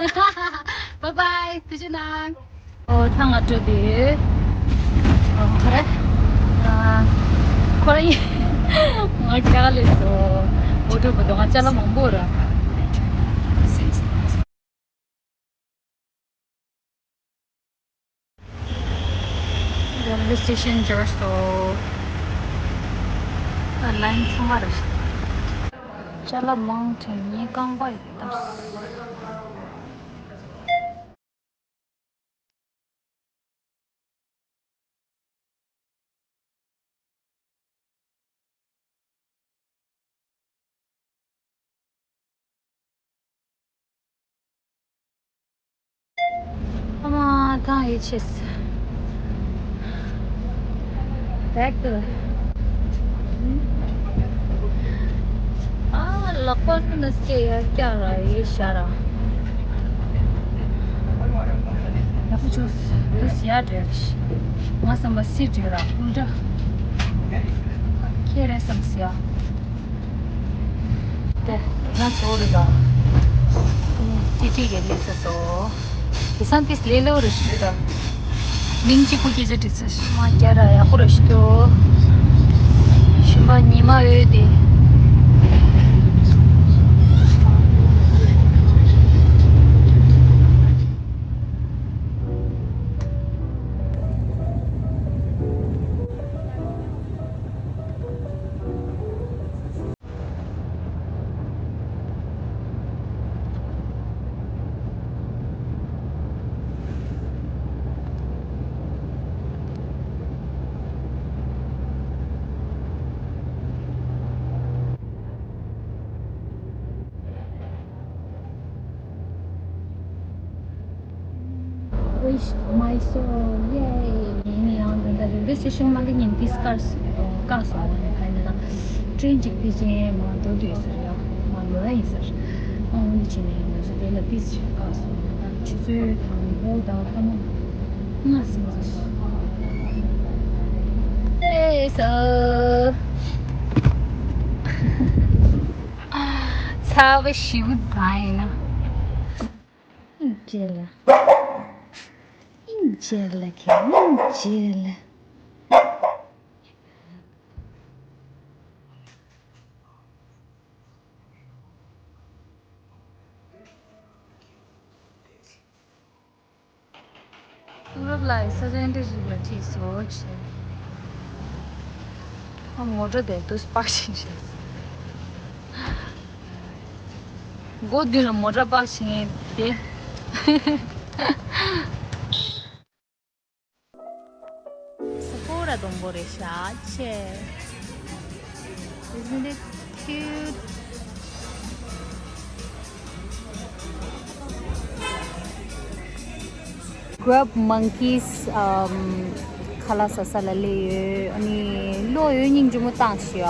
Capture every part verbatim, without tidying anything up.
Bye bye. ཐུགས་རྗེ་གནང་། ཨོ་ཐང་ང་སྤྲོད་དེ། ཨོ་ཁོ་རེ། ཨ། ཁོ་རེ། ང་རྒྱག་ལས་སོ། ཨོ་ཊོ་བུ་དོ་ང་ཅ་ལག་མང་པོ་ར། Railway station འབྱོར་སོ། ཨ་ལའིན་ཚང་མ་རེད། ཅ་ལག་མང་དྲགས་ངའི་རྐང་པ་ཡི་བཏབ། ཨ་མ་ཐང་ཡི་ཆེས། Back to the ཨ་ལག་པ་ནི་སྐྱེ་ཡ་སྐྱ་ར་ཡེ་ཤ་ར། ཡག་པོ་བྱུང་། འདི་ཟེར་ཡ་འདྲ་ཞིག་ང་བསམ་པ་སི་འདྲ་ར་ཨུལ་ཏྲ་ཁེ་རེ་བསམ་ཟེར་ཡ། དེ་ང་ཚོ་རེ་ད་ཏི་ཏི་གེ་ལས་ས་སོ། དེ་སང་ཏིས་ལས་ལོ་རེ་ཞུ་ད། མིང་གཅིག་པུ་སྐད་ཆ་དྲི་ཚེ་ཤི་མ་རྒྱ་ར་ཡག་པོ་རེ་ཞུ་དོ། ཞིམ་པ་ཉི་མ་འོད་དེ། Wish my soul, yay! ཡིན་ཡང་འདི་འདྲ་རེད་འདི་སི་ཤོང་མ་གི་ཉིན་ཏིས་ཀར་སི་ཀ་སོང་བ་ནི་ཕན་ན་ཀྲིན་ཅིག་ཏི་ཅན་མ་འགྲོ་དུས་ཟེར་ཡ་མ་ཡོད་ཡིན་ཟེར། ཨང་ནི་ཅི་ནས་ཡིན་ཟེར་དེ་ལ་ཏིས་ཀ་སོང་ཆུ་ཚོད་དང་པོ་དང་ཁ་ན་ང་སི་མ་སོང་ཨེ་སོ། ཚ་བ་ཞིག་བ་ཡིན་ན། ཨིན་ཇེ་ལ། ཨིན་ཇེ་ལ་ཁེ་ཨིན་ཇེ་ལ། ཡུ་རོབ་ལ་ཡི་ས་ཆ་འདྲ་ཞིག་ལ་ཁྲིད་སོ་ཆེ། ཨ་མོ་ཊ་དེ་དུས་པར་ཕྱིན་ཤག་སྒོ་མདུན་ལ་མོ་ཊ་པར་ཕྱིན་ཏེ། ས་ཕོ་ར་སྡོང་པོ་རེད་ཤག་ཆེ། Isn't it cute? Grub monkeys, um, ཁ་ལག་ཟ་ས་ལ་སླེབས་ཡོད། ཨ་ནི་ལོ་ཡོད་སྙིང་རྗེ་མོ་བཏང་ཤི་ཡ།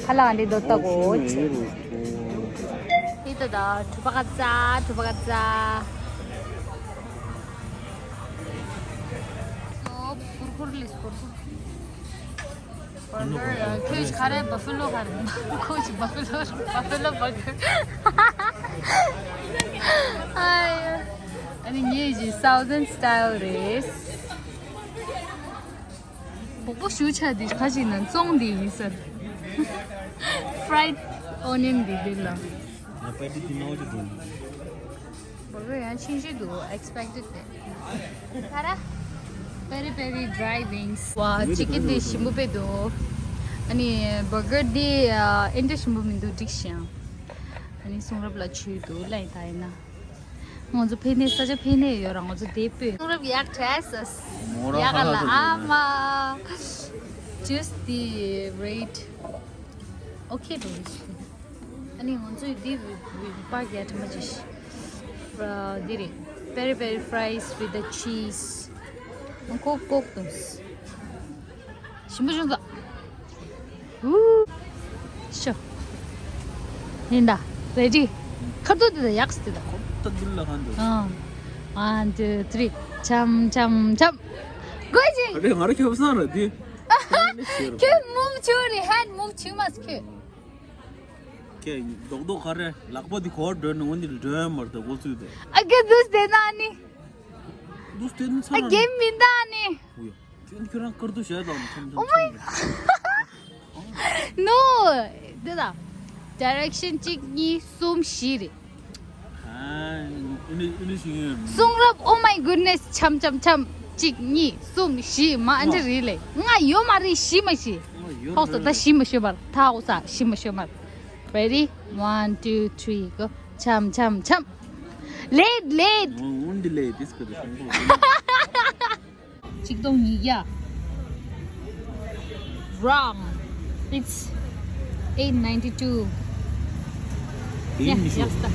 ཁ་ལག་འདི་རྡོ་ལྟ་གོ་ཆེ། ཧི་ཏོ་ད་གྲུ་པ་ཀ་ཙ་གྲུ་པ་ཀ་ཙ། ཨོ་ཕུར་ཕུར་ལས་ཕུར་ཕུར། བར་གར་ཡང་ཁྱོད་ག་རེ་བ་ཕི་ལོ་ག་རེ། ཁོ་ཅི་བ་ཕི་ལོ་བ་ཕི་ལོ་བར་གར། ཨ་ནི་ངེད་ཀྱི་Southern style རེད། སྦོག་པོ་ཞུ་ཆ་འདི་ཁ་ཅིག་ན་བཙོང་འདི་ཡིན་ཟེར། Fried onion འདི་འདི་ལ། ང་པ་ཏི་ཏི་མའོ་ཅི་དོན། བར་གར་ཡང་ཆིན་ཆིན་འདུག Expected དེ། ཁ་ར། Peri peri dry wings ཝ་ཅི་ཀན་འདི་ཞིམ་པོ་དཔེ་འདུག་ཨ་ནི་བར་གར་འདི་ཨ་ཨེ་འདྲ་ཞིམ་པོ་མི་འདུག་འགྲིག་ཤིང་། ཨ་ནི་གསུང་རབ་ལ་ཆུ་འདུག་ལན་ད་ཡིན་ན། ང་ཚོ་ཕེ་ནེ་ས་ཆ་ཕེ་ནེ་ཡོད་ར་ང་ཚོ་དེ་སྤོས། གསུང་རབ་ཡག་བྲལ་སོ། ཡག་ལ་ཨ་མ། Just the rate. Okay འགྲོ་རེད། ཨ་ནི་ང་ཚོས་འདི་བི་བི་པ་རྒྱ་ཁྲི་མ་ཅི་ཤི། འདི་རེད། Peri peri fries with the cheese. ང་ཁོག་ཁོག་དང་། ཞིམ་པོ་བྱུང་ད། ཨུ། ཤོ། ཡིན་ད། Ready། ཁ་ཐུག་དེ་ད་ཡག་སི་དེ་ད། ཁོ་ད་འདུལ་ལ་ཧན་འདུལ། ཨང་། One, two, three. ཆམ་ཆམ་ཆམ། དགོས་ཅི། ཨ་རེ་ང་ར་ཁྱོད་བསང་ར་དེ། ཁྱོད་move བྱུང་རེད་hand move བྱུང་མ་སི་ཁྱོད། ཁྱེད་རྡོག་རྡོག་ག་རེ་ལག་པ་འདི་གོར་འགྲོ་ནི་འོན་ཏེ་འགྲོ་ཡ་མར་ད་འགོ་ཚུགས་ཏེ། ཨ་ག་འདུག་སྟེ་ན་ནི། འདུག་སྟེ་ནི་ཚ་ཨ་ར་གེམ་མིན་ད་ནི། ཨུ་ཡ། ཁྱོད་ཁྱོད་རང་དཀར་དུ་བྱས་དང་འཆམ་འཆམ། Oh my God. No. འདི་ད། Direction གཅིག་གཉིས་གསུམ་བཞི་རེད། ཨ་ཨི་ནི་ཨི་ནི་ཤིང་ཡོད། གསུང་རབ། Oh my goodness. འཆམ་འཆམ་འཆམ། གཅིག་གཉིས་གསུམ་བཞི། མ་ཨ་འདྲ་རེད་ལེ། ང་ཡོད་མ་རེད། བཞི་མ་བཞི། ཨ་ཡོད་ཧོ་སོ་རེད། ད་བཞི་མ་ཤོད་པར་ད་ཧོ་ས་བཞི་མ་ཤོད་པར། Ready? One, two, three, go. འཆམ་འཆམ་འཆམ། Late, late. འོན་འདི་ལེ་དིས་ཀ་དུ་ཤོང་གོ། ཆིག་སྟོང་ཉིས་བརྒྱ། Wrong. It's eight ninety-two. དེ་ཡིན་ཉི་ཤུ། ཡ་ཡ་ད།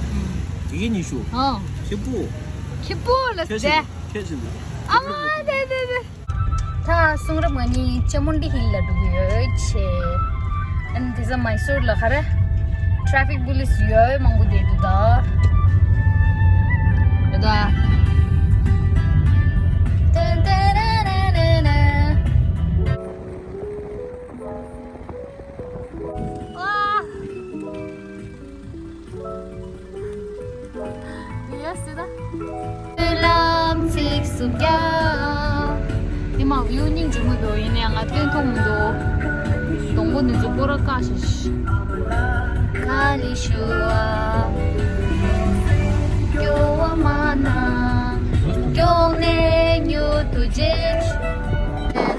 དེ་ཡིན་ཉི་ཤུ། ཨོ། ཁེ་པོ། ཁེ་པོ་ལ་ཁེ་ཟེ། ཁེ་ཟེ། ཨ་མ་དེ་དེ་དེ། ད་གསུང་རབ་ང་གཉིས་ཅ་མུན་ཌི་ཧིལ་ལ་འགྲོ་གི་ཡོད་ཆེ། ཨན་དེ་ཚ་མའི་སོར་ལ་ཁ་ར་ཊ་རེ་ཕིག་པུ་ལིས་ཡོད་མང་པོ་བསྡད་འདུག་ད། རེད་ད། ཏན་ཏན་ན་ན་ན་ན། ཝ། ཡ་སི་ད། ལམ་ཚིགས་སུ་བརྒྱབ། དེ་མ་བིའུ་སྙིང་རྗེ་མོ་འདུག་ཡིན་ནའང་ང་སྟོན་མཐོང་མི་འདུག་སྡོང་པོ་འདི་ཚོ་སྤོ་ར་བཀག་ཤིག་ག་ལི་ཤུ་ཨ། སྐྱོ་བ་མ་ན། སྐྱོ་ནས་མྱུར་དུ་བརྗེད།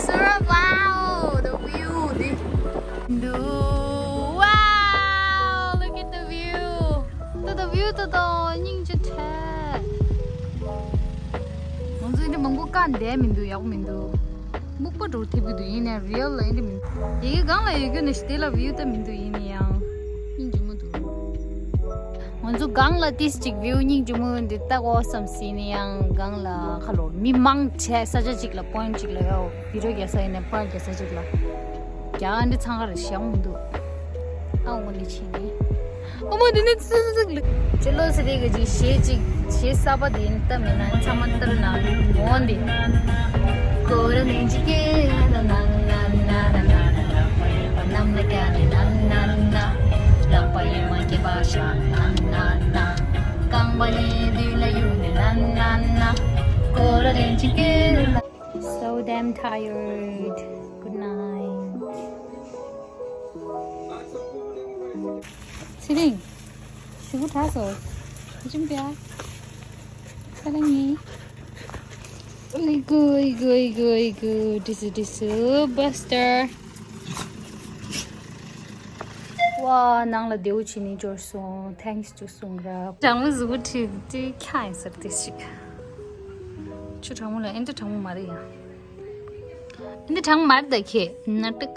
སོ་ར། Wow, the view འདི། འདུག Wow, look at the view. ད་ད་བིའུ་ད་ད་སྙིང་རྗེ་ཐལ། ང་ཚོ་འདི་མང་པོ་བཀག་བསྡད་མི་འདུག་ཡག་པོ་མི་འདུག་སྨུག་པ་འགྲོ་ཐེབས་ཀྱི་འདུག་ཡིན་ནའི་རི་ཡལ་ལ་འདི་མི་འདུག་ཡི་གེ་སྒང་ལ་ཡོད་རྒྱུ་ནི་ཞི་བདེ་ལ་བིའུ་ད་མི་འདུག་ཡིན་ནའི་ཡང་སྙིང་རྗེ་མོ་འདུག་ང་ཚོ་སྒང་ལ་ཏིས་ཅིག་བིའུ་སྙིང་རྗེ་མོ་འདི་ལྟ་གོ་བསམ་སྲིད་ནའི་ཡང་སྒང་ལ་ཁ་ལོ་མི་མང་ཆེ་ས་ཆ་ཅིག་ལ་པོ་ཡིན་ཊི་ཅིག་ལ་ཡོད། བི་ཌིའོ་རྒྱག་ས་ཡིན་ན་པར་རྒྱག་ས་ཅིག་ལ། རྒྱ་གར་འདི་ཚང་ཁར་ཞེ་མི་འདུག་ཨ་འོ་ནི་ཕྱིན་ནི། ཨོ་མ་འདི་ནི་ཙི་ཙི་ཙི་ལ། ཅི་ལོ་སི་རི་གི་ཅིག་གཞས་ཅིག་གཞས་གསར་པ་དེ་ཡིན་སྟབས་མེད་ན་ཚང་མ་ལྟར་ན་འོ་འདི། ཀོ་ར་ལིན་ཅི་ཀེ་ན་ན་ན་ན་ན་ན། ལག་པ་ཡོད་པ་གནམ་ལ་བཀྱག་ནི་ན་ན་ན། ལག་པ་ཡོད་མ་སྐྱེས་པ་ཤ་ན་ན་ན། རྐང་པ་ལས་དུས་ལ་ཡུག་ནི་ན་ན་ན། ཀོ་ར་ལིན་ཅི་ཀེ་ན། So damn tired. Good night. ཚེ་རིང་། ཞུ་གུ་དྲག་སོ། ཅི་མི་པ། ཁ་ལ་ངེ། ཨི་གུ་ཨི་གུ་ཨི་གུ་ཨི་གུ། ཏི་སུ་ཏི་སུ། བྷ་སི་ཊར། ཝ། ནང་ལ་བདེའུ་ཆི་ནི་འབྱོར་སོང་། Thanks to གསུང་རབ། གྲང་མོ་གཟུགས་པོ་ཁྲིད་དེ་ཁྱག་ཡིན་ཟེར་ཏེ་ཞིག་ཆུ་གྲང་མོ་ལ་ཨེ་འདྲ་གྲང་མོ་མ་རེད་ཡ། ཨེ་འདྲ་གྲང་མོ་མ་རེད་ད་ཁྱེད་ན་ཏིག་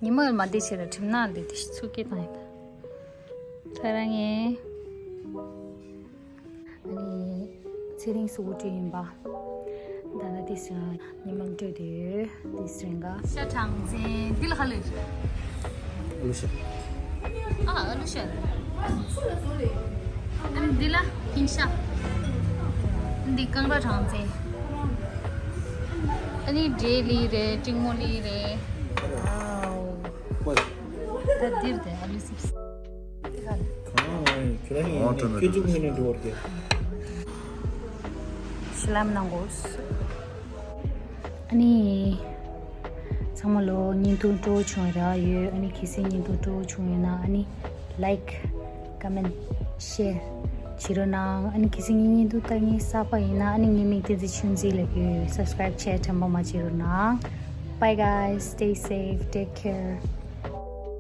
ཉི་མ་མ་བདེ་ཆེ་ལ་གྲིམ་ནག་ལས་དེ་ཚུགས་ཀྱི་བཏང་ཡིན་ད། ད་རང་ངས། ཨ་ནི་ཚེ་རིང་སུ་བོ་བྲིས་ཡིན་པ། ད་ལྟ་དེ་སྲིང་ཉི་མ་སྤྲོད་དེ་ཡོད་དེ་སྲིང་ག་ཤ་གྲང་ཚན་འདི་ལ་ཧ་ལས། ཨ་ལུ་ཤ། ཨ་ལུ་ཤ། ཨ་ནི་འདི་ལ་ཧིན་ཤ། འདི་རྐང་ར་གྲང་ཚན། ཨ་ནི་འབྲས་ལི་རེད། ཀྲིང་མོ་ལི་རེད། ད་འདིར་དེ་ཨ་ལུ་སིབ། གང་ཁྱོད་རང་ཡིན་ནས་ཁྱོད་ཚོ་ངོས་ནས་འགྲོ་བར་གྱིས། ཤི་ལམ་གནང་དགོས། ཨ་ནི། ཚང་མ་ལོ་བརྙན་ཐུང་སྤྲོ་བོ་བྱུང་བ་རག་ཡོད། ཨ་ནི་གལ་སྲིད་བརྙན་ཐུང་སྤྲོ་བོ་བྱུང་ཡོད་ན་ཨ་ནི། Like, comment, share བྱེད་རོགས་གནང་། ཨ་ནི་གལ་སྲིད་ངའི་བརྙན་ཐུང་ལྟ་མཁན་གསར་པ་ཡིན་ན་ཨ་ནི་ངའི་མིང་བསྟན་འཛིན་ཆོས་འཛིན་ལབ་ཀྱི་ཡོད། Subscribe བྱས་དྲན་པ་མ་བརྗེད་རོགས་གནང་། Bye guys, stay safe, take care.